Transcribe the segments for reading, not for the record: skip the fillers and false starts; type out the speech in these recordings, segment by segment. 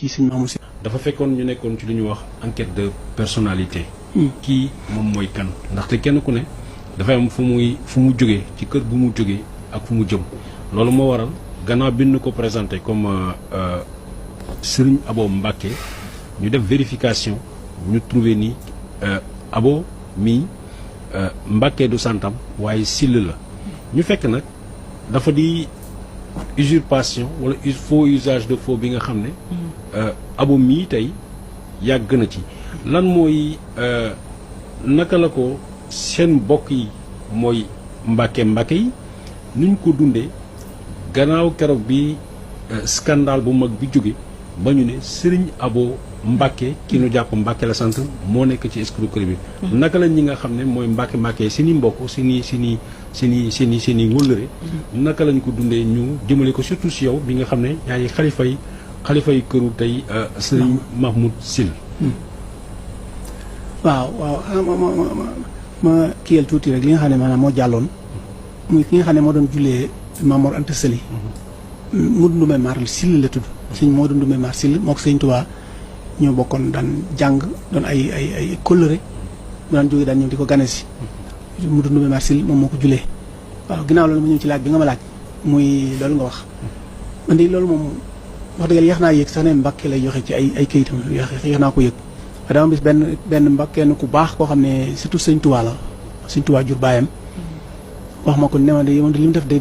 ci sëñ Mahmoud Syll. dafa fekkoon ñu nekkoon ci lu ñuy wax enquête de personnalité. kii moom mooy kan ndaxte kenn ku ne dafay am fu mu jógee ci kër gu mu jógee ak fu mu jëm loolu moo waral gannaaw bi ñu ko présenté comme Serigne Abo Mbacké ñu def vérification ñu trouvé ni Abo mii Mbacké du santam waaye Syll la ñu fekk nag dafa di usurpation wala faux usage de faux bi nga xam ne Abo mii tey yàgg na ci lan mooy naka la ko seen mbokk yi mooy Mbacké yi nuñ ko dundee gannaaw keroog bi scandale bu mag bi jóge ba ñu ne Serigne Abo Mbacké ki nu jàpp Mbacké la sant moo nekk ci escroquerie bi naka la ñi nga xam ne mooy Mbacké seeni mbokk seeni wëllëre naka lañ ko dundee ñu jëmale ko surtout si yow bi nga xam ne yaay xalifay këru tey Serigne Mahmoud Syll. waaw ma kiyal tuuti rek li nga xam ne maanaam moo jàlloon muy ki nga xam ne moo doon jullee Maam Mor Anta Sali Modou Ndoumé Mar Syll la tudd sëñ Modou Ndoumé Mar Syll moo ko sëñ Tuubaa ñoo bokkoon daan jàng doon ay kóllëre mu daan jógee daan ñëw di ko gane si Modou Ndoumé Mar Syll moom moo ko jullee waaw ginnaaw loolu ma ñëw ci laaj bi nga ma laaj muy loolu nga wax man de loolu moom wax dëgg yéex naa yëg sax ne Mbacké lay joxe ci ay kayitam yéex naa ko yëg waaye dama bis benn Mbacké ku baax koo xam ne surtout sëñ Tuubaa la sëñ Tuubaa jur baayam wax ma ko ne ma de li mu def de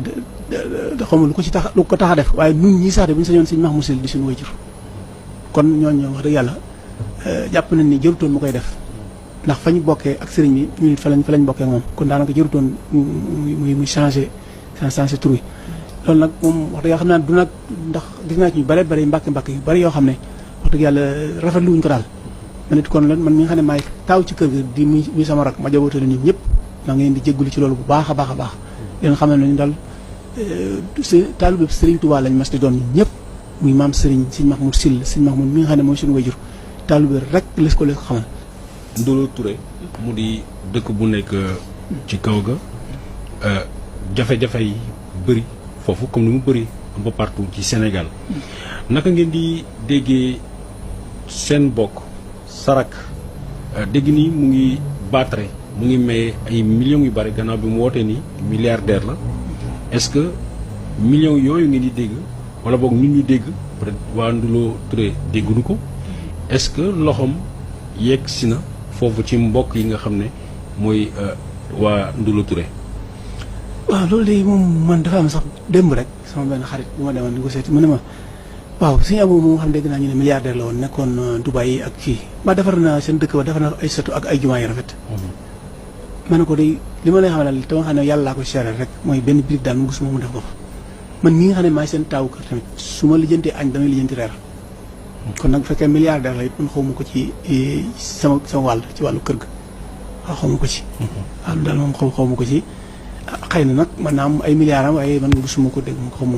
xamul lu ko tax a def waaye nun ñii sax de bu ñu sañoon sëñ Mahmoud Syll di suñu wayjur kon ñooñu wax dëgg yàlla jàpp nañ ni jërutoon mu koy def ndax fañ bokkee ak sëriñ bi ñu fa lañ bokkee ak moom kon daanaka jërutoon muy changé tur wi loolu nag moom wax dëgg yàlla xam naa du nag ndax gis naa ci ñu bare Mbacké yu bari yoo xam ne wax dëgg yàlla rafetlu wuñ ko daal man it kon lan man mi nga xam ne maay taaw ci kër gi di muy sama rak ma jabootale ñun ñëpp maa ngi leen di jéggulu ci loolu bu baax a baax leen xam ne ñu daal taalibe Serigne Touba lañ mas di doon ñun ñëpp muy maam Serigne sëñ Mahmoud Syll sëñ Mahmoud mi nga xam ne mooy suñu wayjur taalibe rek les ko xamal. Ndolo Touré mu di dëkk bu nekk ci kaw ga jafe-jafe yi bëri foofu comme ni mu bëri un peu partout ci Sénégal naka ngeen di déggee seen bokk sarak dégg ni mu ngi battre mu ngi maye ay millions yu bëri gannaaw bi mu wootee ni milliardaire la est-ce que millions yooyu ngeen di dégg wala boog ñun ñu dégg peut-être waa Ndolo Touré dégguñu ko est-ce que loxoom yegg si na foofu ci mbokk yi nga xam ne mooy waa Ndolo Touré. waaw loolu de moom man dafa am sax démb rek sama benn xarit bu ma demoon di ko seeti mu ne ma waaw sëñ Abo moom xam dégg naa ñu ne milliardaire la woon nekkoon Dubaï ak kii ba defar na seen dëkk ba defar na ay sëtu ak ay jumaa yu rafet. ma ne ko de li ma lay xamal te ma xam ne yàlla laa ko seeral rek mooy benn birig daal mu gisuma mu def ko fa man ñi nga xam ne maay seen taawu kër tamit su ma lijjantee añ damay lijjanti reer kon nag bu fekkee milliardaire la it man xawma ko ci sama wàll ci wàllu kër ga waaw xawma ko ci. waaw daal moom xawma ko ci xëy na nag man naa am ay milliards am waaye man gisuma ko dégg xawma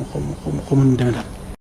nu mu demee daal.